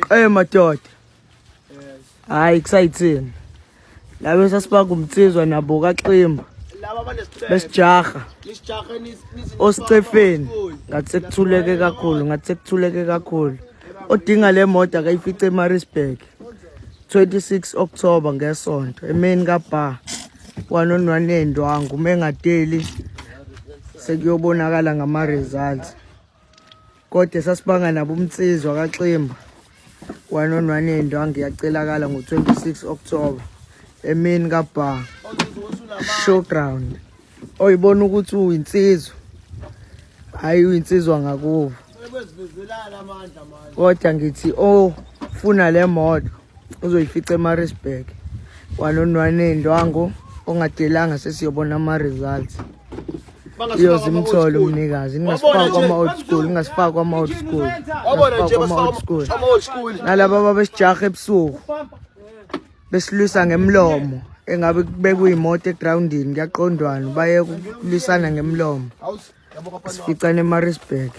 Eh madoda. Hayi kusayithini. Labo sasibanga umtsizwa nabo kaXimba. Besijaha. Osicefeni ngathi sekuthuleke kakhulu, ngathi sekuthuleke kakhulu. Odinga le moto akayifice eMaritzburg. 26 October ngesonto emini kaBar 1 on 1 endwangu mengadeli sekuyobonakala ngama results kodwa sasibanga nabo umnsizwa kaXimba 1 on 1 endwangu iyacelakala ngo-26 October emini kaBar showground oyibona ukuthi uyinsizwa hayi uyinsizwa ngakubo kodwa ngithi ofuna le moto uzoyifica eMaritzburg wanonwane ndwangu ongadelanga sesiyobona ama-results iyoze imthole umnikazi ningasifaki kwama-old school ningasifaki kwama-old school ningasifaki kwama-old school nalaba babesijaha ebusuku besilwisa ngemlomo engabe bekuyimoto egrawundini kuyaqondwana baye kulwisana ngemlomo sificane eMaritzburg.